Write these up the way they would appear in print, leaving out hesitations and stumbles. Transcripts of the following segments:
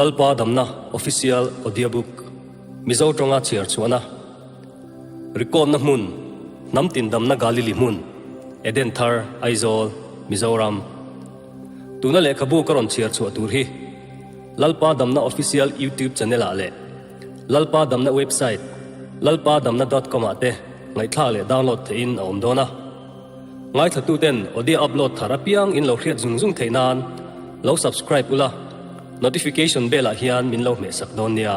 Lalpa Damna Official Audiobook Mizo tawnga chhiar chhuahna Record-na hmun Hnam tin damna Galili hmun Eden Thar Aizawl Mizoram Tuna lehkhabu ka rawn chhiar chhuah tur hi Lalpa Damna Official YouTube channel ah leh Lalpa Damna website lalpadamna dot com ah te ngaihthlak leh download theihin a awm dawn a. Ngaithlatuten audio upload thar apiang in lo hriat zung zung theih nan lo subscribe ula, notification bell ah hian min lo hmehsak dawn nia.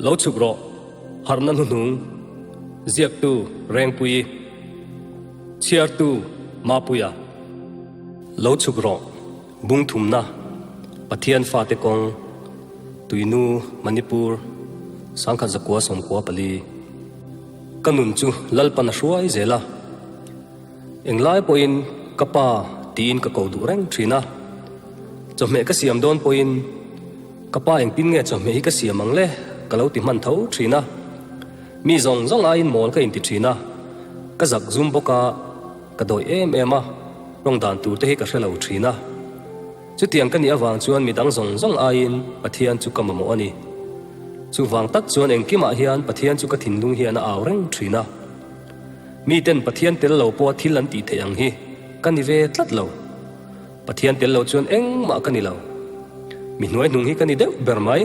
Lo chhuk rawh, harhna hnuhnung, ziaktu Rengpuii, chhiartu Mapuia. Lo chhuk rawh. Bungthumna, Pathian fate kawng, Tuinu, Manipur, Sangkhat Zakua Sawmkua Pali. Ka nun chu Lalpan a hruai zel a, englai pawhin ka pa tiin ka ko duh reng thin a. Chawhmeh ka siam dawn pawhin ka pa engtin nge chawhmeh hi ka siam ang le ka lo ti hman tho thin a. Mi zawng zawng aiin mawl ka inti thin a, ka zak zum bawk a. Ka dawih em em a, rawng dan tur te hi ka hre lo thin a. Chutiang ka nih avang chuan midang zawng zawng aiin Pathian chu ka mamawh a ni. Chuvang tak chuan engkimah hian Pathian chu ka thinlung hian a au reng thin a. Miten Pathian tel lo pawha thil an tih theih ang hi ka ni ve tlat lo. Pathian tel lo chuan engmah ka ni lo. Mi hnuaihnung hi ka ni deuh ber mai.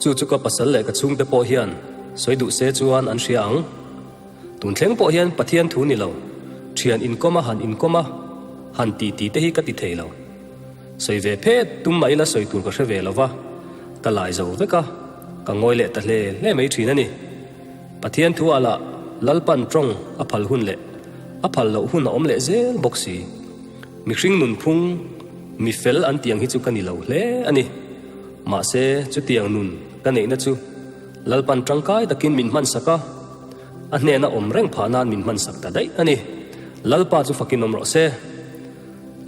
Chu chu ka pasal leh ka chhungte pawh hian sawi duh se chuan an hria ang. Tun thleng pawh hian Pathian thu ni lo, thian inkawm a han inkawm a, han ti ti te hi ka ti thei lo. Sawi ve phet tum mah ila sawi tur ka hre ve lo va, ka lai zo vek a, ka ngawi leh ta hle hle mai thin a ni. Pathian thu ah lah Lalpan tawng a phal hun leh a phal loh hun a awm leh zel bawk si. Mihring nunphung mi fel an tiang hi chu ka ni lo hle a ni. Mahse chutiang nun ka neihna chu Lalpan tangkai takin min hmansak a, a hnena awm reng phah nan min hmansak ta daih a ni. Lalpa chu fakin awm rawh se.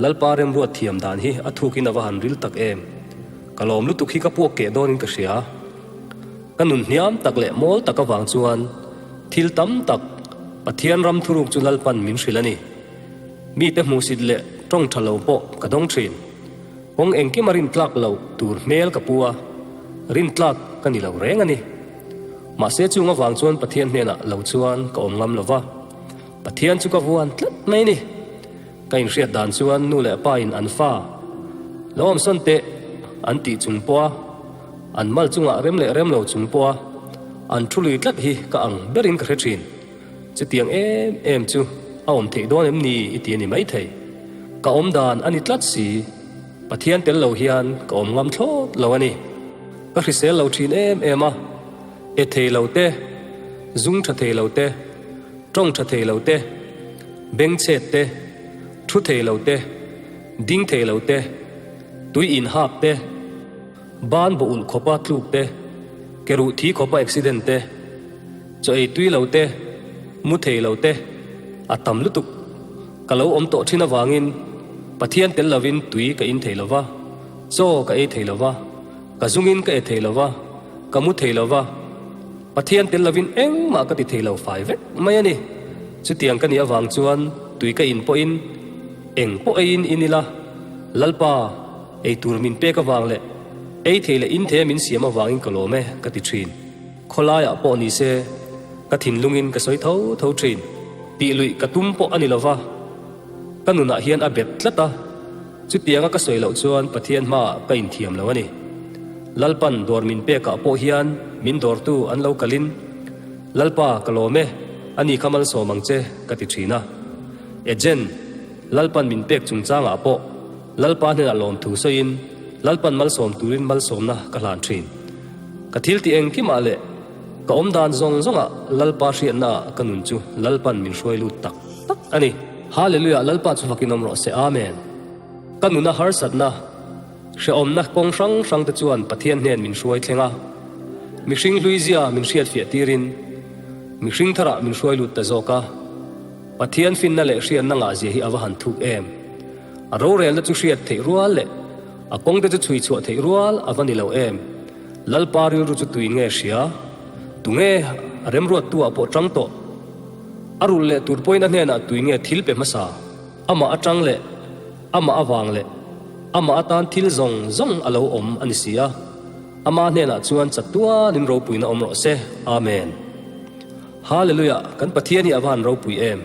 Lalpa remruat thiam dan hi a thukin a va han ril tak em. Ka lawm lutuk hi ka puak keh dawnin ka hria. Ka nun hniam tak leh mawl tak avang chuan thil tam tak Pathian ram thuruk chu Lalpan min hrilh a ni. Mite hmuhsit leh tawng tha lo pawh ka dawng thin. Kawng engkim a rintlak loh tur hmel ka pu a, rintlak ka ni lo reng a ni. Mahse chung avang chuan Pathian hnenah lo chuan ka awm ngam lo va, Pathian chu ka vuan tlat mai a ni. Ka inhriat dan chuan nu leh pa in an fa lo awmsawn teh an tih chung pawha an mal chungah rem leh rem lo chung pawha an thu lui tlat hi ka ang berin ka hre thin. Chutiang em em chu a awm theih dawn em ni i ti a ni maithei. Ka awm dan a ni tlat si. Pathian tel lo hian ka awm ngam thlawt lo a ni. Ka hrisel lo thin em em a, e thei lo te, zung tha thei lo te, tawng tha thei lo te, beng chhet te, thu thei lo te, ding thei lo te, tui in hap te, ban bawh ulh khawpa tluk te, ke ruh thi khawpa accident te, Chaw ei tui lo te, mu thei lo te a tam lutuk. Ka lo awm tawh thin avangin Pathian tel lovin tui ka in thei lo va, chaw ka ei thei lo va, ka zungin ka e thei lo va, ka mu thei lo va. Pathian tel lovin engmah ka ti thei lo fai vek mai a ni. Chutiang ka nih avang chuan tui ka in pawhin eng pawh eiin in ila, Lalpa ei tur min pek avang leh ei thei leh in thei a min siam avangin ka lawm e ka ti thin. Khawlaiah pawh ni se, ka thinlungin ka sawi tho tho thin. Tih luih ka tum pawh a ni lo va, ka nunah hian a bet tlat a, chutianga ka sawi loh chuan Pathian hmaah ka inthiam lo a ni. Lalpan dawr min pekah pawh hian min dawrtu an lo kalin, Lalpa ka lawm e, ani kha malsawm ang che ka ti thin a. Agent, Lalpan min pek chungchangah pawh Lalpa hnenah lawmthu sawiin Lalpan malsawm turin malsawmna ka hlan thin. Ka thil tih engkimah leh ka awm dan zawng zawngah Lalpa hriatnaah ka nun chu Lalpan min hruai lut tak tak a ni. Hallelujah Lalpa chu fakin awm rawh se Amen. Ka nuna harsatna, hrehawmna kawng hrang hrang te chuan Pathian hnen min hruai thleng a, mihring hluizia min hriatfiah tirin mihring tharah min hruai lut ta zawk a. Pathian finna leh hriatna ngahzia hi a va han thuk em! A rorelna chu hriat theih rual leh a kawngte chu chhui chhuah theih rual a va ni lo em? Lalpa rilru chu tui nge hria? Tunge a remruattu ah pawh tang tawh? A rulh leh tur pawhin a hnenah tui nge thil pe hmasa? Amah atang leh amah avang leh. Amah atan thil zawng zawng a lo awm a ni si a. Ama hnenah chuan chatuanin ropuina awm rawh se. Amen. Hallelujah! Kan Pathian hi a va han ropui em!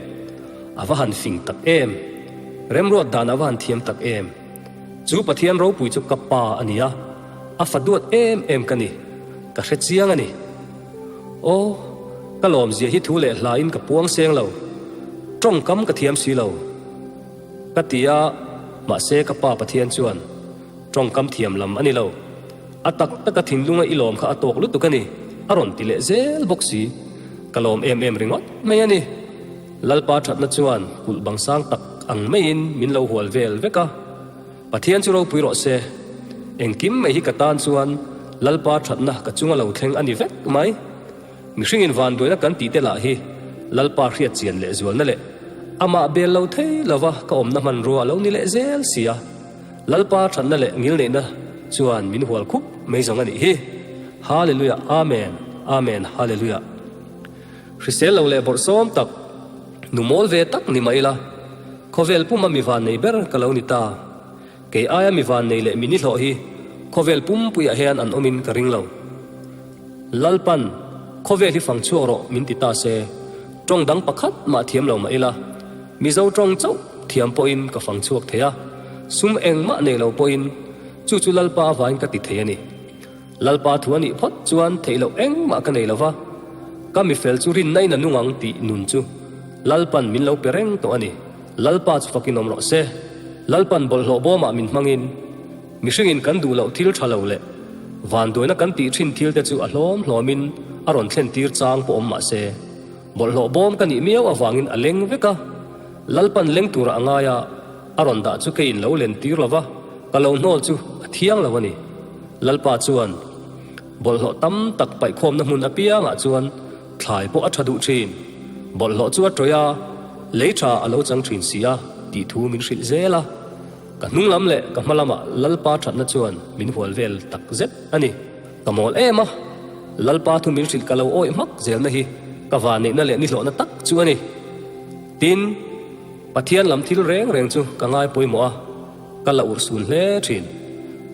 A va han fing tak em! Remruat dan a va han thiam tak em! Chu Pathian ropui chu ka Pa a ni a, a fa duat em em ka ni. Ka hre chiang a ni. Aw, ka lawmzia hi thu leh hlain ka puang seng lo. Tawngkam ka thiam si lo. Ka ti a, mahse ka Pa Pathian chuan tawngkam thiam lam a ni lo. A tak taka thinlunga i lawm kha a tawk lutuk a ni, a rawn ti leh zel bawk si. Ka lawm em em ringawt mai a ni. Lalpa thatna chuan kulh bang sang tak ang maiin min lo hual vel vek a. Pathian chu ropui rawh se. Engkim mai hi ka tan chuan Lalpa thatna ka chunga lo thleng a ni vek mai. Mihringin vanduaina kan tih te lah hi Lalpa hriat chian leh zualna leh amah bel lo thei lova ka awmna hmanrua a lo ni leh zel si a. Lalpa thatna leh ngilneihna chuan min hual khup mai zawng a nih hi. Hallelujah Amen Amen Hallelujah. Hrisel lo leh bawrhsawm tak, nu mawl ve tak ni mah ila, khawvel puma mi vannei ber ka lo ni ta. Kei aia mi vannei leh mi nihlawh hi khawvel pumpuiah hian an awmin ka ring lo. Lalpan, khawvel hi fang chhuak rawh min ti ta se, tawng dang pakhat mah thiam lo mah ila, Mizo tawng chauh thiam pawhin ka fang chhuak thei a, sum engmah nei lo pawhin chu chu Lalpa avain ka ti thei a ni. Lalpa thu a nih phawt chuan theih loh engmah ka nei lo va, ka mifel chu rinna in a nung ang tih nun chu Lalpan min lo pe reng tawh a ni. Lalpa chu fakin awm rawh se. Lalpan bawlhhlawh bawmah min hmangin mihringin kan duh loh thil tha lo leh vanduaina kan tih thin thil te chu a hlawm hlawmin a rawn thlen tir chang pawh awm mah se, bawlhhlawh bawm ka nih miau avangin a leng vek a. Lalpan leng tura a ngai a, a rawn dah chu keiin lo len tir lo va, ka lo hnawl chu a thiang lo a ni. Lalpa chuan bawlhhlawh tam tak paihkhawmna hmun apiangah chuan thlai pawh a tha duh thin. Bawlhhlawh chu a tawih a, lei tha a lo chang thin si a tih thu min hrilh zel a. Ka hnung lam leh ka hma lamah Lalpa thatna chuan min hual vel tak zet a ni. Ka mawl em a, Lalpa thu min hrilh ka lo awih hmak zelna hi ka vanneihna leh nihlawhna tak chu a ni. Tin, Pathian lam thil reng reng chu ka ngai pawimawh a. Ka la urh sun hle thin.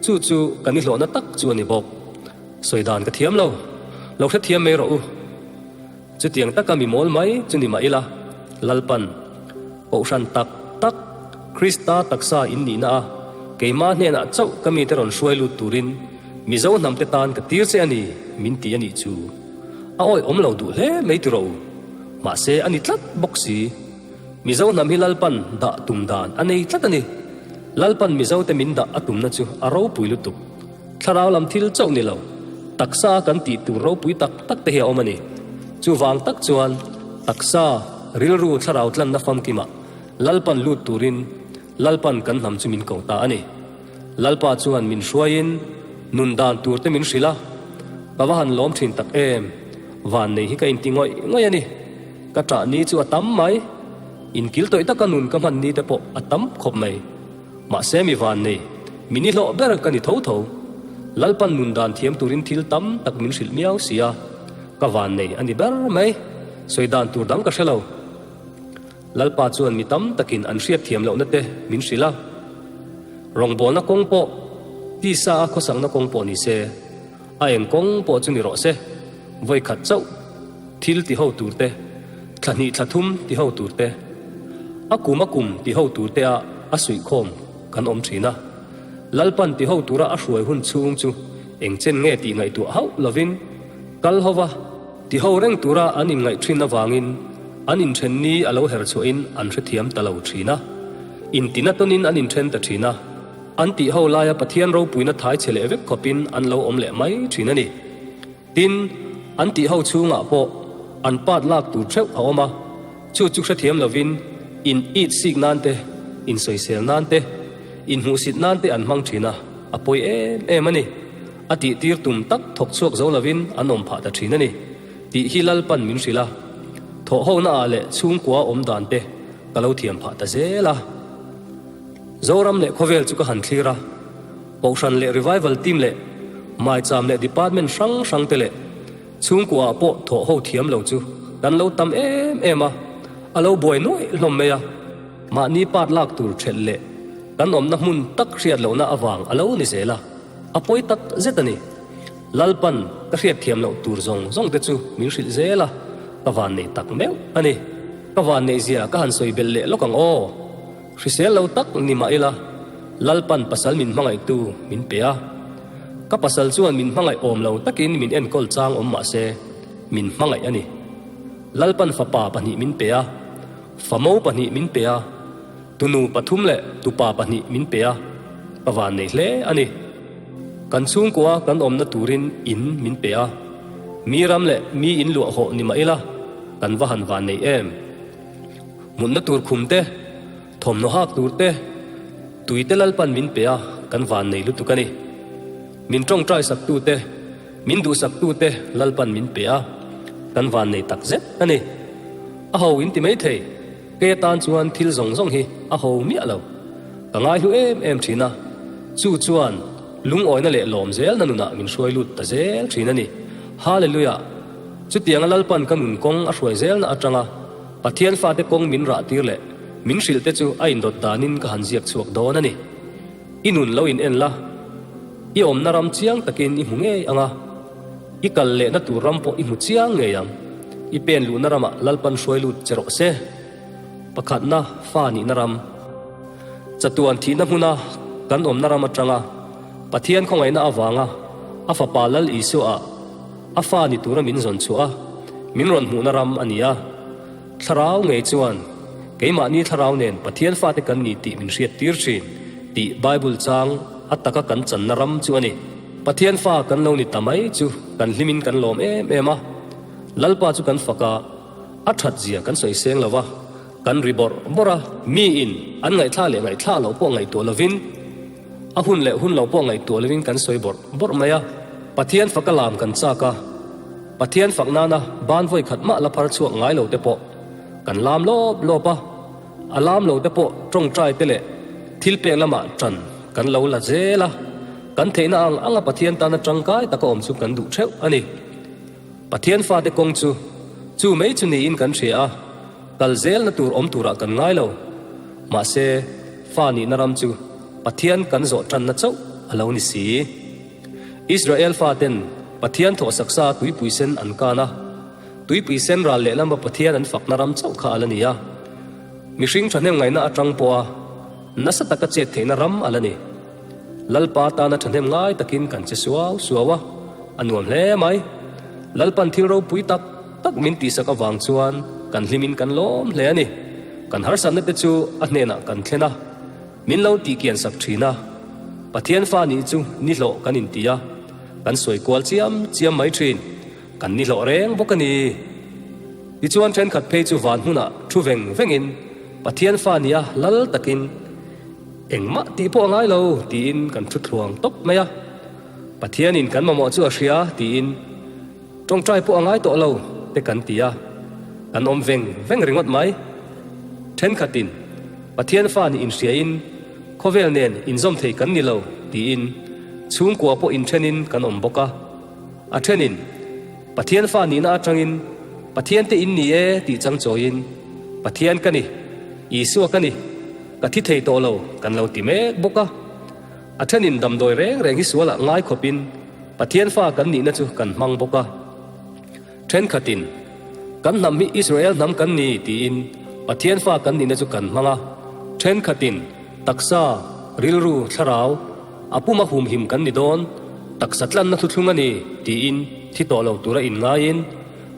Chu chu ka nihlawhna tak chu a ni bawk. Sawi dan ka thiam lo. Lo hrethiam mai rawh u. Chutiang taka mi mawl mai chu ni mah ila, Lalpan, Kohhran tak tak, Krista taksa in nihna a, keimah hnenah chauh ka mite rawn hruai lut turin Mizo hnamte tan ka tir che a ni, min ti a nih chu. A awihawm lo duh hle mai ti rawh u. Mahse a ni tlat bawk si. Mizo hnam hi Lalpan dah tum dan a nei tlat a ni. Lalpan Mizote min dah a tumna chu a ropui lutuk. Thlarau lam thil chauh ni lo, taksa kan tih tur ropui tak tak te hi a awm a ni. Chuvang tak chuan taksa, rilru thlarau tlanna famkimah Lalpan lut turin Lalpan kan hnam chu min ko ta a ni. Lalpa chuan min hruaiin nun dan tur te min hrilh a, ka va han lawm thin tak em, vannei hi ka inti ngawih ngawih a ni. Ka ṭah ni chu a tam mai. Inkil tawih taka nun ka hman ni te pawh a tam khawp mai. Mahse mi van nei, mi ni hlawh ber ka ni tho tho. Lalpan nun dan thiam turin thil tam tak min hrilh miau si a, ka van nei a ni ber mai. Sawi dan tur dang ka hre lo. Lalpa chuan mi tam takin an hriat thiam lohna te min hrilh a. Rawngbawlna kawng pawh, tisa a khawsakna kawng pawh ni se, a eng kawng pawh chu ni rawh se, vawikhat chauh. Thil ti ho tur te, thla hnih thla thum ti ho tur te, a kum a kum ti ho tur te a a suihkhawm kan awm thin a. Lalpan ti ho tura a hruai hun chhung chu eng chen nge tih ngaihtuah hauh lovin kal ho va, ti ho reng tura an inngaih thin avangin an inthen ni a lo her chhuahin an hrethiam ta lo thin a, intina tawnin an inthen ta thin a, an tih ho laia Pathian ropuina thai chhe leh vek khawpin an lo awm leh mai thin a ni. Tin, an tih ho chhungah pawh an pat lak tur theuh a awm a, chu chu hrethiam lovin in it sik nan te, in sawisel nan te, in hmuhsit nan te an hmang thin a, a pawi em em a ni. A tih tir tum tak thawk chhuak zo lovin an awm phah ta thin a ni tih hi Lalpan min hrilh a, thawh hona ah leh chhungkua awm dan te ka lo thiam phah ta zel a. Zoram leh khawvel chu ka han thlir a. Kohhran leh Revival Team leh Maicham leh Department hrang hrang te leh chhungkuaah pawh thawh ho thiam lo chu kan lo tam em em a, a lo buai nuaih hlawm mai a. Mahni part lak tur thelh leh Kan awmna hmun tak hriat lohna avang a lo ni zel a, a pawi tak zet a ni. Lalpan ka hriat thiam loh tur zawng zawng te chu min hrilh zel a, ka vannei tak meuh a ni. Ka vanneih zia ka han sawi belh leh lawk ang aw. Hrisel lo tak ni mah ila, Lalpan pasal min hmangaihtu min pe a. Ka pasal chuan min hmangaih awm lo takin min enkawl chang awm mah se, min hmangaih a ni. Lalpan fapa pahnih min pe a, famo pahnih min pe a. Tunu pathum leh tupa pahnih min pe a, ka van nei hle a ni. Kan chhungkua kan awmna turin in min pe a, mi ram leh mi in luah hawh ni mah ila kan va han van nei em. Mutna tur khum te, thawmhnaw hak tur te, tui te Lalpan min pe a, kan van nei lutuk a ni. Min tawngtai saktu te, min duhsaktu te Lalpan min pe a, kan van nei tak zet a ni. A ho in ti maithei. Kei atan chuan thil zawng zawng hi a ho miah lo. Ka ngaihlu em em thin a, chu chuan lungawina leh lawm zelna nunah min hruai lut ta zel thin a ni. Hallelujah! Chutianga Lalpan ka nun kawng a hruai zelna atanga Pathian fate kawng min rah tir leh min hrilh te chu a indawt danin ka han ziak chhuak dawn a ni. I nun lo in en la, i awmna ram chiang takin i hmu ngei ang a. I kal lehna tur ram pawh i hmu chiang ngei ang. I pen luhna ramah Lalpan hruai lut che rawh se. Pakhatna fa nihna ram. Chatuan thihna hmuna kan awmna ram atanga Pathian khawngaihna avanga a Fapa Lal Isua ah a fa ni tura min zawn chhuah a, min rawn hmuhna ram a ni a. Thlarau ngei chuan keimahni thlarau nen Pathian fate kan ni tih min hriat tir thin tih Bible chang a taka kan channa ram chu a ni. Pathian fa kan lo ni ta mai chu kan hlimin kan lawm em em a, Lalpa chu kan fak a, a that zia kan sawi seng lo va, kan ri bawrh bawrh a. Miin an ngaihthla leh ngaihthla loh pawh ngaihtuah lovin, a hun leh hun lo pawh ngaihtuah lovin kan sawi bawrh bawrh mai a. Pathian faka lam kan chak a, Pathian fak nana ban vawi khat mah la phar chhuak ngai lo te pawh kan lam lawp lawp a, a lam lo te pawh tawngtai te leh thil pek lamah tan kan lo la zel a, kan theihna ang anga Pathian tana tangkai taka awm chu kan duh theuh a ni. Pathian fate kawng chu chu mai chu niin kan hria a, kal zelna tur awm turah kan ngai lo. Mahse, fa nihna ram chu Pathian kan zawh tanna chauh a lo ni si. Israel faten Pathian thawhsak sa tuipui sen an kan a, tuipui sen ral lehlama Pathian an fakna ram chauh kha a la ni a. Mihring thahnem ngaihna atang pawha nasa taka chet theihna ram a la ni. Lalpa tana thahnem ngai takin kan che suau suau a, a nuam hle mai. Lalpan thil ropui tak tak min tihsak avang chuan kan hlimin kan lawm hle a ni. Kan harsatna te chu a hnenah kan thlen a. Min lo tih kian sak thin a, Pathian fa nih chu nihlawh kan inti a, kan sawi kual chiam chiam mai thin, kan nihlawh reng bawk a ni. Tichuan thenkhat phei chu van hmunah thu veng vengin Pathian fa nia lal takin engmah tih pawh a ngai lo tiin kan thu thluang tawp mai a, Pathianin kan mamawh chu a hria tiin Tawngtai pawh a ngai tawh lo te kan ti a, kan awm veng veng ringawt mai. Thenkhatin, Pathian fa nih inhriain khawvel nen inzawm thei kan ni lo tiin chhungkua pawh inthenin kan awm bawk a. A thenin, Pathian fa nihna atangin Pathian te in ni e tih chang chawiin, Pathian ka ni, Isua ka ni, ka thi thei tawh lo kan lo ti mek bawk a. A thenin damdawi reng reng hi sualah ngai khawpin Pathian fa kan nihna chu kan hmang bawk a. Thenkhatin, Kan hnam hi Israel hnam kan ni tiin Pathian fa kan nihna chu kan hmang a. Thenkhatin, Taksa, rilru, thlarau, a puma humhim kan ni dawn, taksa tlanna thuthlung a ni tiin thi tawh lo tura inngaiin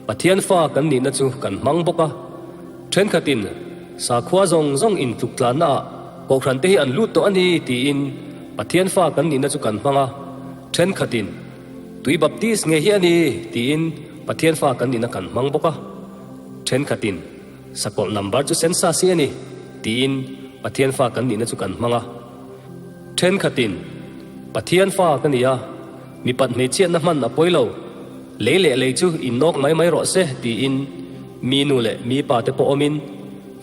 Pathian fa kan nihna chu kan hmang bawk a. Thenkhatin, Sakhua zawng zawng intluk tlannaah Kohhran te hi an lut tawh a ni tiin Pathian fa kan nihna chu kan hmang a. Thenkhatin, Tui baptis ngei hi a ni tiin Pathian fa kan nihna kan hmang bawk a. Thenkhatin, Sakawlh number chu sen sa si a ni tiin Pathian fa kan nihna chu kan hmang a. Thenkhatin, Pathian fa ka ni a, mipat hmeichhiatna hman a pawi lo, lei leh lei chu innawk mai mai rawh se tiin mi nu leh mi pa te pawh awmin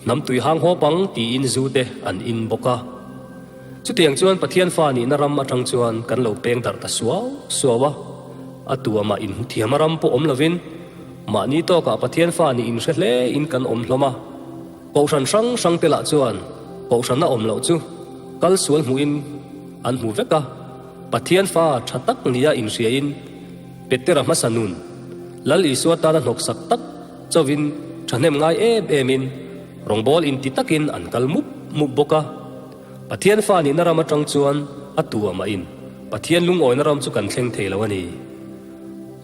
hnam tui hang hawp ang tiin zu te an in bawk a. Chutiang chuan Pathian fa nihna ram atang chuan kan lo peng darh ta suau suau a, a tuamah inhmuthiama ram pawh awm lovin mahni tawkah Pathian fa nih inhre hle in kan awm hlawm a. Kohhran hrang hrang te lah chuan kohhrana awm loh chu. Kal sual hmuhin an hmu vek a, Pathian fa tha tak nia inhriain Petera hmasa nun, Lal Isua tana hnawksak tak chauhin thahnem ngai em emin rawngbawl inti takin an kal mup mup bawk a. Pathian fa nihna ram atang chuan a tu amahin Pathian lungawina ram chu kan thleng thei lo a ni.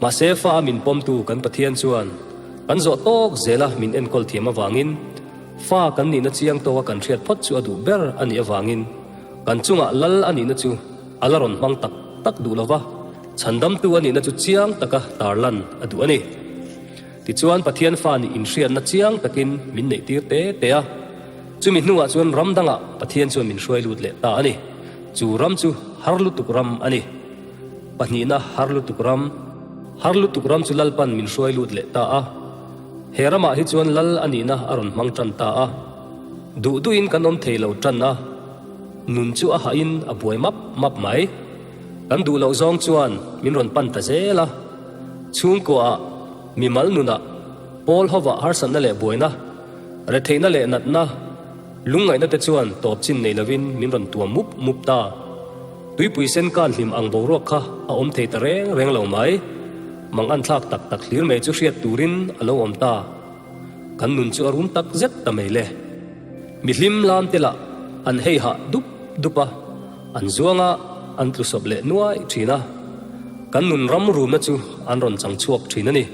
Mahse fa a min pawmtu kan Pathian chuan kan zawh tawk zela min enkawl thiam avangin fa kan nihna chiang tawka kan hriat phawt chu a duh ber a nih avangin kan chungah lal a nihna chu a la rawn hmang tak tak duh lova, chhandamtu a nihna chu chiang taka tarlan a duh a ni. Tichuan Pathian fa nih inhriatna chiang takin min neih tir te te a. Chumi hnuah chuan ram dangah Pathian chuan min hruai lut leh ta a ni. Chu ram chu har lutuk ram a ni. Pahnihna har lutuk ram. Har lutuk ram chu Lalpan min hruai lut leh ta a. He ramah hi chuan Lal a nihna a rawn hmang tan ta a. Duh duhin kan awm thei lo tan a. Nun chu a hahin a buai map map mai. Kan duh loh zawng chuan min rawn pan ta zel a. Chhungkuaah, mimal nunah, pawl hovah harsatna leh buaina, retheihna leh natna, lungngaihna te chuan tawp chin nei lovin min rawn tuam mup mup ta. Tuipui sen kan hlim ang boruak kha a awm thei ta reng reng lo mai. Mang an thlak tak tak hlir mai chu hriat turin a lo awm ta. Kan nun chu a rum tak zet ta mai le. Mi hlim lam te lah an hei hah dup dup a, an zuang a, an tlu sawp leh nuai thin a. Kan nun ram rumna chu an rawn chang chhuak thin a ni.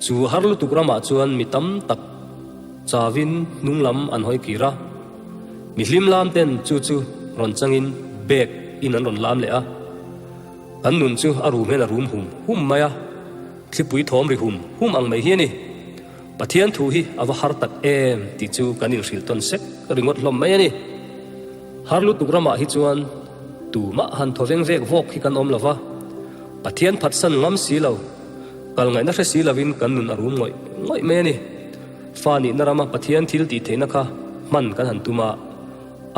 Chu har lutuk ramah chuan mi tam tak chauin hnung lam an hawi kir a. Mi hlim lam ten chu chu rawn changin bag in an rawn lam leh a. Kan nun chu a rum hian a rum hum hum mai a, thlipui thawm ri hum hum ang mai hi a ni. Pathian thu hi a va har tak em tih chu kan inhrilh tawn sek ringawt hlawm mai a ni. Har lutuk ramah hi chuan tumah han thaw veng vek vawk hi kan awm lo va, Pathian phatsan ngam si lo, kal ngaihna hre si lovin kan nun a rum ngawih ngawih mai a ni. Fa nihna rama Pathian thil tih theihna kha hman kan han tum a,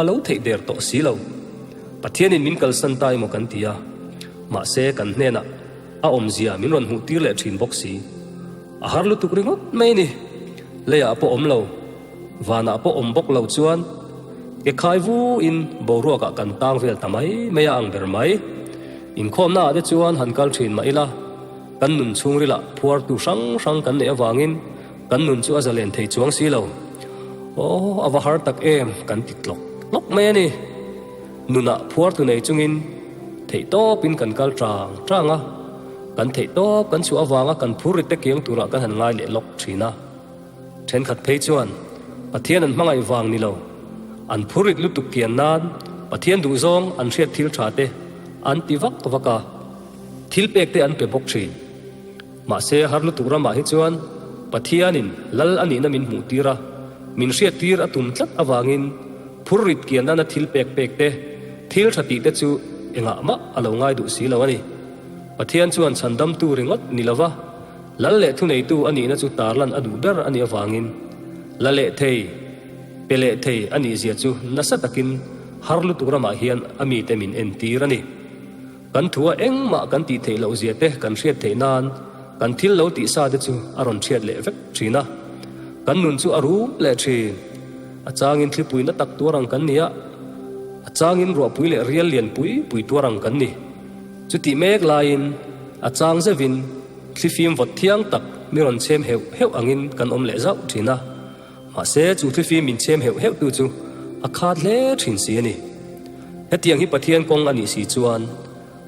a lo theih der tawh si lo. Pathianin min kalsan ta emaw kan ti a, mahse kan hnenah a awmzia min rawn hmuh tir leh thin bawk si. A har lutuk ringawt mai a ni. Leiah pawh awm lo, vanah pawh awm bawk lo chuan ke khai vuin boruakah kan tang vel ta mai mai a ang ber mai. Inkhawmnaah te chuan han kal thin mah ila, kan nun chhungrilah phuartu hrang hrang kan neih avangin kan nun chu a zalen thei chuang si lo. Aw, a va har tak em kan ti tlawk tlawk mai a ni. Nunah phuartu nei chungin theihtawpin kan kal tang tang a. Kan theih tawp kan chhuah avanga kan phur ri te kiang turah kan han ngai leh lawk thin a. Thenkhat phei chuan Pathian an hmangaih vang ni lo, an phur rit lutuk kian nan Pathian duhzawng an hriat thil tha te an ti vak vak a, thil pek te an pe bawk thin. Mahse har lutuk ramah hi chuan Pathianin Lal a nihna min hmuh tir a, min hriat tir a tum tlat avangin phur rit kian nana thil pek pek te, thil tha tih te chu engah mah a lo ngai duh si lo a ni. Pathian chuan chhandamtu ringawt ni lova lal leh thuneitu a nihna chu tarlan a duh ber a nih avangin la leh thei, pe leh thei a nihzia chu nasa takin har lutuk ramah hian a mite min entir a ni. Kan thua engmah kan tih theih lohzia te kan hriat theih nan kan thil lo tih sa te chu a rawn hriat leh vek thin a, kan nun chu a rum leh thin. A changin thlipui na tak tuar ang kan ni a, a changin ruahpui leh rial lian pui pui tuar ang kan ni. Chutih mek laiin a chang zeuhin thlifim vawt thiang tak mi rawn chhem heuh heuh angin kan awm leh zauh thin a. Mahse chu thlifim min chhem heuh heuh tu chu a khat hle thin si a ni. Hetiang hi Pathian kawng a nih si chuan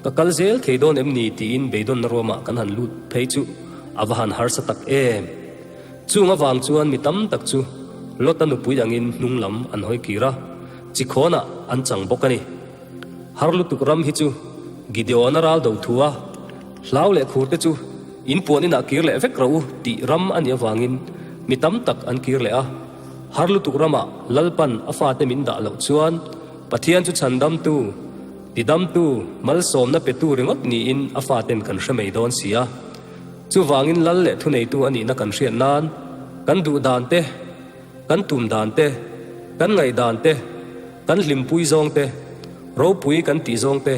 ka kal zel thei dawn em ni tiin beidawnna ruamah kan han lut phei chu a va han harsa tak em. Chung avang chuan mi tam tak chu Lota nupui angin hnung lam an hawi kir a, chikhawnah an chang bawk a ni. Har lutuk ram hi chu Gideon-a ral do thu a, hlau leh khur te chu in puan inah kir leh vek rawh u tih ram a nih avangin mi tam tak an kir leh a. Har lutuk ramah Lalpan a fate min dah loh chuan Pathian chu chhandamtu, tidamtu, malsawmna petu ringawt niin a faten kan hre mai dawn si a. Chuvangin Lal leh thuneitu a nihna kan hriat nan kan duh dan te, Kan tum dan te, kan ngaihdan te, kan hlimpui zawng te, ropui kan tih zawng te,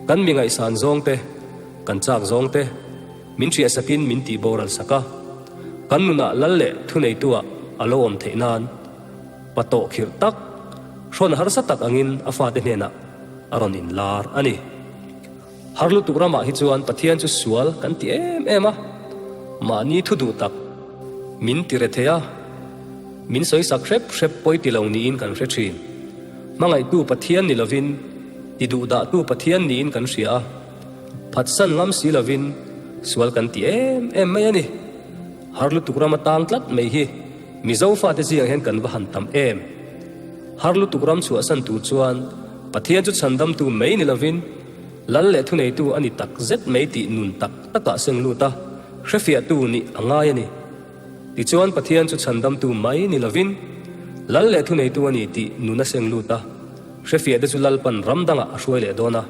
kan mi ngaihsan zawng te, kan chak zawng te, min hriahsakin min tih boral sak a. Kan nunah lal leh thuneitu-ah a lo awm theih nan pa tawh khirh tak, Hrawn harsa tak angin a fate hnenah a rawn inlar a ni. Har lutuk ramah hi chuan Pathian chu sual kan ti em em a, mahni thu duh tak min ti re thei a, min sawisak hrep hrep pawi ti lo niin kan hre thin. Hmangaihtu Pathian ni lovin ti duhdahtu Pathian niin kan hria a, phatsan ngam si lovin sual kan ti em em mai a ni. Har lutuk rama tang tlat mai hi Mizo fate zingah hian kan va han tam em. Har lutuk ram chhuahsan tur chuan Pathian chu chhandamtu mai ni lovin Lal leh thuneitu a ni tak zet mai tih nun tak takah seng lut a, hrefiahtu nih a ngai a ni. Tichuan Pathian chu chhandamtu mai ni lovin Lal leh thuneitu a ni tih nun a seng lut a, hrefiahte chu Lalpan ram dangah a hruai leh dawn a,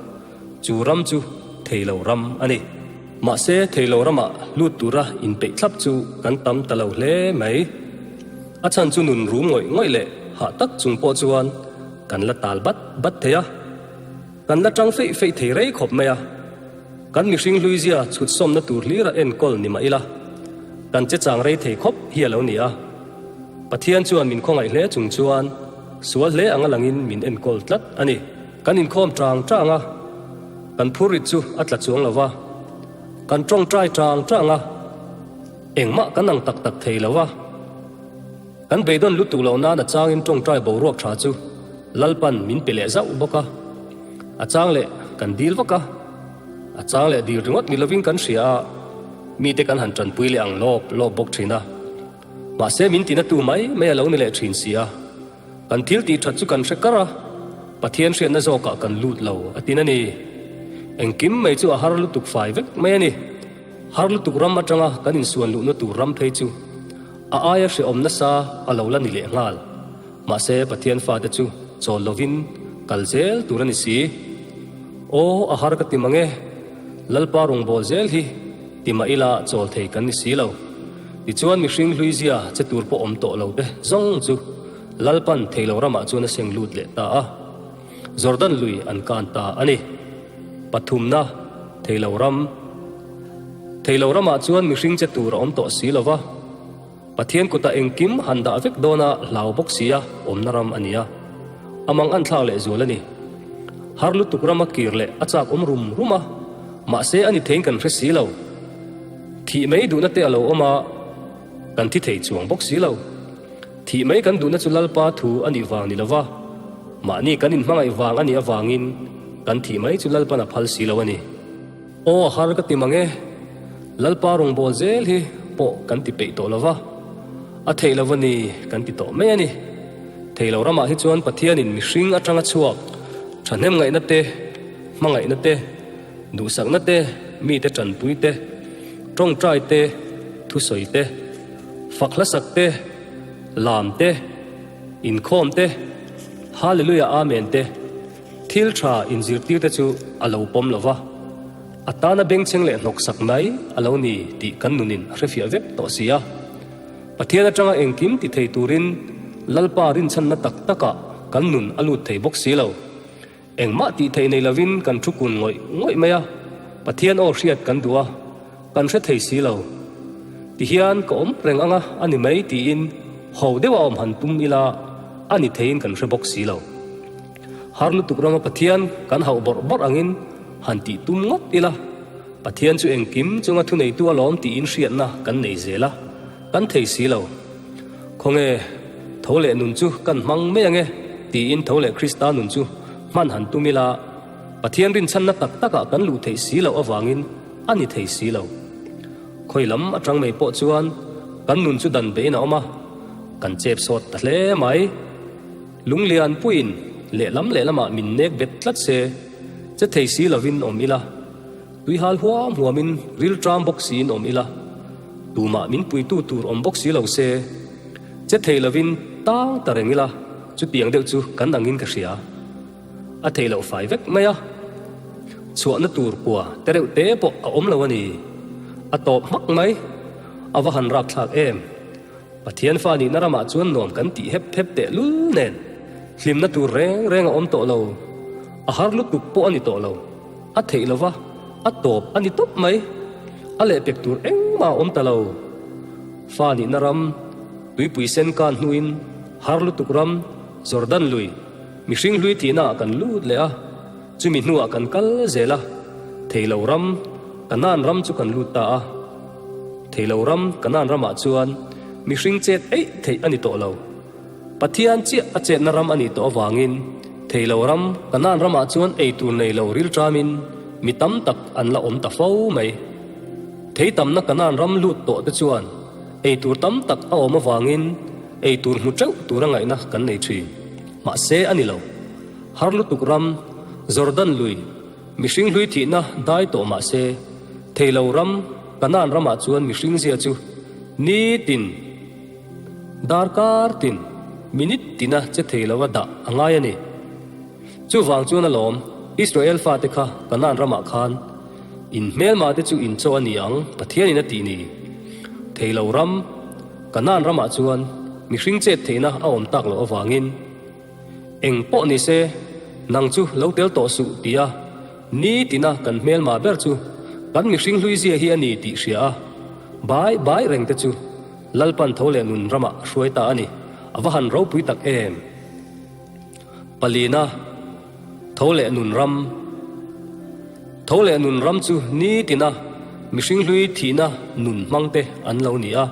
chu ram chu theilo ram a ni. Mahse theilo ramah lut tura inpeih thlap chu kan tam ta lo hle mai. A chhan chu nun rum ngawih ngawih leh hah tak chung pawh chuan kan la tal bat bat thei a, kan la tang feih feih thei rei khawp mai a. Kan mihring hluizia chhut sawmna tur hlira enkawl ni mah ila, kan che chang rei thei khawp hi a lo ni a. Pathian chuan min khawngaih hle chung chuan sual hle anga langin min enkawl tlat a ni. Kan inkhawm tang tang a, kan phurrit chu a tla chuang lo va, kan tawngtai tang tang a, Engmah kan ang tak tak thei lo a, kan beidawn lutuk loh nan a changin tawngtai boruak tha chu Lalpan min pe leh zauh bawk a, a chang leh kan dil vak a, a chang leh dil ringawt ni lovin kan hria a, mite kan han tanpui leh ang lawp lawp bawk thin a, mahse min tina tu mai mai a lo ni leh thin si a. Kan thil tih that chu kan hre kar a, Pathian hriatna zawkah kan lut lo a tin a ni. Engkim mai chu a har lutuk fai vek mai a ni. Har lutuk ram atanga kan insuan luhna tur ram phei chu a aia hrehawm nasa a lo la ni leh nghal. Mahse Pathian fate chu chawl lovin kal zel tur a ni si. Aw a har ka ti mang e, Lalpa rawngbâwl zel hi ti mah ila chawl thei kan ni si lo. Tichuan mihring hluizia che tur pawh awm tawh lo te zawng chu Lalpan theilo ramah chuan a seng lut leh ta a, Jordan lui an kan ta a ni. Pathumna, Theilo ram. Theilo ramah chuan mihring che tur a awm tawh si lo va, Pathian kutah engkim han dah vek dawna hlau bawk sia awmna ram a ni a, a mang an thlak leh zual a ni. Har lutuk rama kir leh a chak awm rum rum a, mahse a ni theiin kan hre si lo. Thih mai duhna te a lo awm a, kan thi thei chuang bawk si lo. Thih mai kan duhna chu Lalpa thu a nih vang ni lova, mahni kan inhmangaih vang a nih avangin kan thih mai chu Lalpan a phal si lo a ni. Aw a har ka ti mang e, Lalpa rawngbâwl zel hi pawh kan ti peih tawh lova, a theih lo a ni kan ti tawh mai a ni. Thei lo ramah hi chuan Pathianin mihring atanga chhuak thahnem ngaihna te, hmangaihna te, Duhsakna te, mite tanpui te, tawngtai te, thusawi te, fak hlasak te, lam te, inkhawm te, Hallelujah Amen te, thil tha inzirtir te chu a lo pawm lo va, a tana bengchheng leh hnawksak mai a lo ni tih kan nunin a hrefiah vek tawh si a. Pathian atanga engkim ti thei turin Lalpa rinchhanna tak takah kan nun a lut thei bawk si lo. Engmah tih theih nei lovin kan thu kun ngawih ngawih mai a, Pathian aw hriat kan duh a, kan hre thei si lo. Tihian ka awm reng anga a ni mai tiin ho deuha awm han tum ila a ni theiin kan hre bawk si lo. Har lutuk rama Pathian kan hauh bawrh bawrh angin han tih tum ngawt ila, Pathian chu engkim chunga thuneitu alawm tiin hriatna kan nei zel a, kan thei si lo. Khawnge, tho leh nun chu kan hmang mai ange tiin tho leh Krista nun chu hman han tum ila, Pathian rinchhanna tak takah kan luh theih si loh avangin a ni thei si lo. Khawi lam atang mai pawh chuan kan nun chu dan bein a awm a, kan chep sawt ta hle mai. Lunglian puiin lehlam lehlamah min nek bet tlat se, che thei si lovin awm ila. Tuihal huam huamin rilṭam bawk siin awm ila, tumah min puitu tur awm bawk si lo se, che thei lovin tang ta reng ila, chutiang deuh chu kan angin ka hria. A thei loh fai vek mai a, chhuahna tur kua te reuh te pawh a awm lo a ni. A tawp hmak mai, a va han rakthlak em! Pathian fa nihna ramah chuan nuam kan tih hep hep teh lul nen, hlimna tur reng reng a awm tawh lo, a har lutuk pawh a ni tawh lo. A theih lova, a tawp a ni tawp mai. A lehpek tur engmah a awm ta lo. Fa nihna ram, tuipui sen kan hnuin har lutuk ram, Jordan lui. Mihring hlui thihnaah kan lut leh a, chumi hnuah kan kal zel a, Theilo ram, Kanaan ram chu kan lut ta a. Theilo ram, Kanaan ramah chuan mihring chet eih theih a ni tawh lo. Pathian chiah a chetna ram a nih tawh avangin Theilo ram, Kanaan ramah chuan ei tur nei lo rilṭamin mi tam tak an la awm ta fo mai. Thei tamna Kanaan ram lut tawh te chuan ei tur tam tak a awm avangin ei tur hmu teuh tura ngaihna kan nei thin. Mahse a ni lo. Har lutuk ram, Jordan lui, mihring hlui thihna dai tawh mahse, Theilo ram, Kanaan ramah chuan mihring zia chu nitin, darkar tin, minute tina che thei lova dah a ngai a ni. Chuvang chuan alawm, Israel fate kha Kanaan ramah khan in hmelma te chu in chaw a ni ang Pathianin a tih ni. Theilo ram, Kanaan ramah chuan mihring chet theihna a awm tak loh avangin eng pawh ni se nang chu lo tel tawh suh tia nitina kan hmelma ber chu kan mihring hlui zia hi a ni tih hria a, bai bai reng te chu Lalpan tho leh nun ramah a hruai ta a ni. A va han ropui tak em! Palina, Tho leh nun ram Tho leh nun ram chu nitina mihring hlui thihna nun hmang te an lo ni a.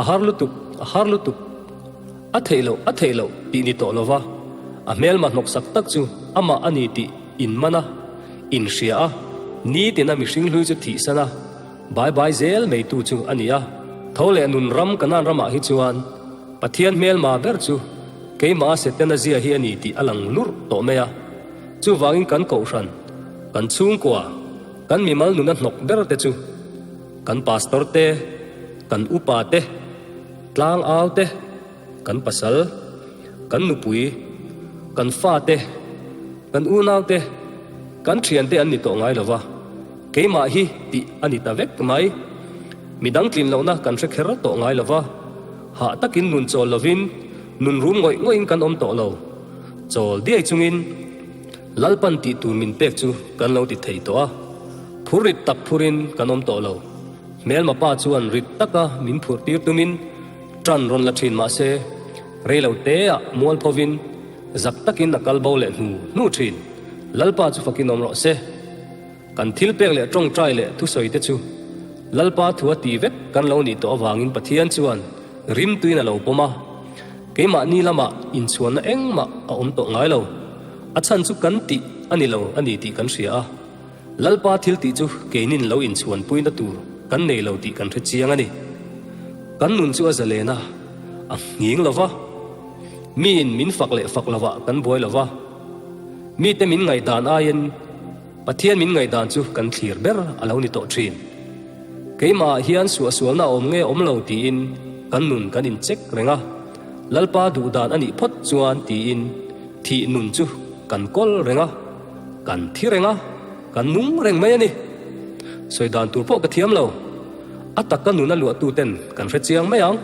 A har lutuk, a har lutuk, a theih loh, a theih loh tih ni tawh lova, a hmelma hnawksak tak chu amah a ni tih inman a, inhria a, nitina mihring hlui chu thihsan a, Bai bai zel meitu chu a ni a. Tho leh nun ram Kanaan ramah hi chuan Pathian hmelma ber chu keimah Setana zia hi a ni tih a lang lurh tawh mai a. Chuvangin kan kohhran, kan chhungkua, kan mimal nuna hnawk ber te chu kan pastor te, kan upa te, tlangau te, kan pasal, kan nupui, kan fate, kan unaute, kan thiante an ni tawh ngai lo va, keimah hi tih a ni ta vek mai. Midang tlin lohna kan hre kher tawh ngai lo va, hah takin nun chawl lovin nun rum ngawih ngawih-in kan awm tawh lo. Chawl diai chungin Lalpan tih tur min pek chu kan lo ti thei tawh a, phur rit tak phurin kan awm tawh lo. Hmelma pa chuan rit taka min phurh tir tumin Ṭan rawn la ṭhin mah se, rei lo teah mual phovin zak takin a kal bo leh hnu hnu ṭhin. Lalpa chu fakin awm rawh se. Kan thil pek leh ṭawngṭai leh thusawi te chu Lalpa thu a ti vek kan lo nih tawh avangin Pathian chuan rimtuin a lo pawm a. Keimahni lamah inchhuanna engmah a awm tawh ngai lo. A chhan chu kan tih a ni lo a ni tih kan hria a. Lalpa thil tih chu keinin lo inchhuanpuina tur kan nei lo tih kan hre chiang a ni. Kan nun chu a zalen a, a nghing lo va. Miin min fak leh fak lovah kan buai lo va. Mite min ngaihdan aiin Pathian min ngaihdan chu kan thlir ber a lo ni tawh thin. Keimahah hian suahsualna a awm nge awm lo tiin kan nun kan incheck reng a, Lalpa duhdan a nih phawt chuan tiin thih nun chu kan kawl reng a. Kan thi reng a, kan nung reng mai a ni. Sawi dan tur pawh ka thiam lo. A taka nun a luahtu ten kan hre chiang mai ang.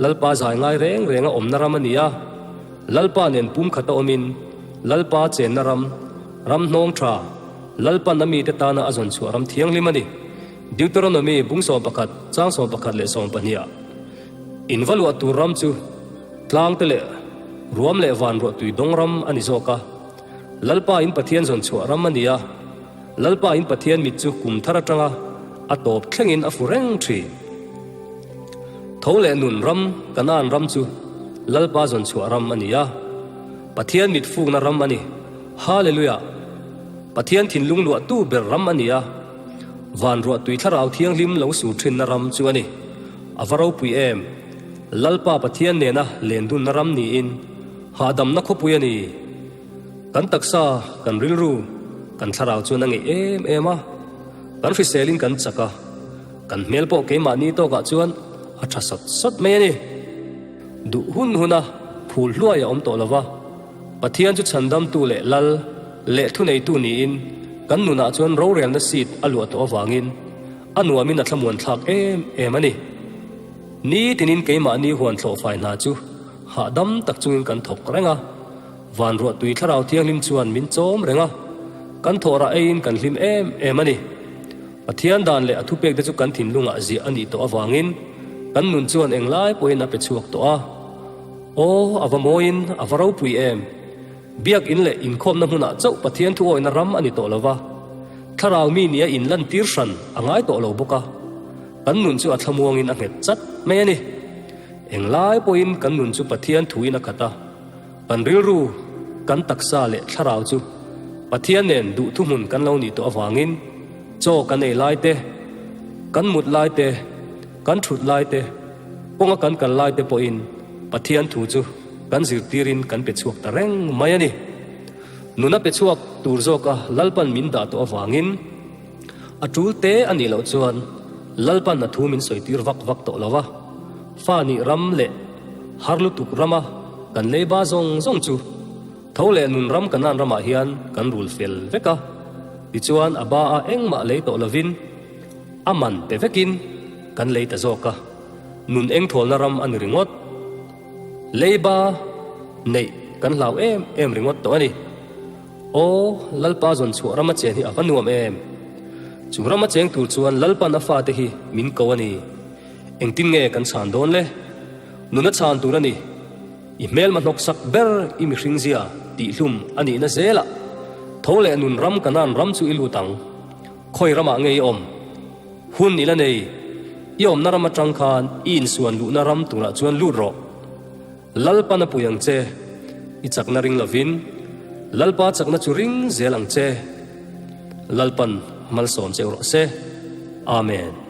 Lalpa zai ngai reng reng a awmna ram a ni a, Lalpa nen pumkhat a awmin Lalpa chenna ram, ram hnawng tha, Lalpan a mite tana a zawn chhuah ram thianghlim a ni. Deuteronomy bung 11, chang 11 leh 12 ah. In va luah tur ram chu tlangte leh ruam leh van ruahtui dawng ram a ni zawk a. Lalpa in Pathian zawn chhuah ram a ni a, Lalpa in Pathian mit chu kum thar atanga a tawp thlengin a fu reng thin. Tho leh nun ram, Kanaan ram chu Lalpa zawn chhuah ram a ni a, Pathian mit fukna ram a ni. Hallelujah! Pathian thinlung luahtu ber ram a ni a, van ruahtui thlarau thianghlim lo sur thinna ram chu a ni. A va ropui em! Lalpa Pathian nena lendunna ram niin Hahdamna khawpui a ni. Kan taksa, kan rilru, kan thlarau chuan a ngeih em em a. Kan hriselin kan chak a, kan hmel pawh keimahni tawkah chuan a tha sawt sawt mai a ni. Duh hun huna phul hluai a awm tawh lo va, Pathian chu chhandamtu leh lal leh thuneitu niin kan nunah chuan rorelna seat a luah tawh avangin a nuamin a thlamuan thlak em em a ni. Nitinin keimahni huan thlawhfai hna chu Hahdam tak chungin kan thawk reng a, van ruahtui thlarau thianghlim chuan min chawm reng a, kan thawhrah eiin kan hlim em em a ni. Pathian dan leh a thupekte chu kan thinlungah ziah a nih tawh avangin kan nun chuan englai pawhin a pe chhuak tawh a. Aw, a va mawiin a va ropui em! Biak in leh inkhawmna hmunah chauh Pathian thu awihna ram a ni tawh lo va, thlarau mi nia inlantir hran a ngai tawh lo bawk a, kan nun chu a thlamuangin a nghet chat mai a ni. Englai pawhin kan nun chu Pathian thuin a khat a, kan rilru, kan taksa leh thlarau chu Pathian nen duh thuhmun kan lo nih tawh avangin chaw kan ei lai te, kan mut lai te, kan thut lai te, kawnga kan kal lai te pawhin Pathian thu chu kan zirtirin kan pe chhuak ta reng mai a ni. Nuna pe chhuak tur zawka Lalpan min dah tawh avangin a tul te a nih loh chuan Lalpan a thu min sawitir vak vak tawh lo va, fa nih ram leh har lutuk rama kan leiba zawng zawng chu tho leh nun ram Kanaan ramah hian kan rul fel vek a, tichuan a ba a engmah lei tawh lovin a man pe vekin kan lei ta zawk a, nun engthawlna ram a ni ringawt. Leiba neih kan hlau em em ringawt tawh a ni. Aw, Lalpa zawn chhuah rama chen hi a va nuam em! Chu rama cheng tur chuan Lalpan a fate hi min ko a ni. Engtin nge kan chhan dawn le? Nuna chhan tur a ni. I hmelma hnawksak ber i mihring zia tihhlum a nihna zelah tho leh nun ram Kanaan ram chu i lut ang. Khawi ramah nge i awm? Hun i la nei. I awmna ram atang khan i insuan luhna ram turah chuan lut rawh. Lalpan a pui ang che. I chakna ring lovin Lalpa chakna chu ring zel ang che. Lalpan malsawm cheu rawh se. Amen.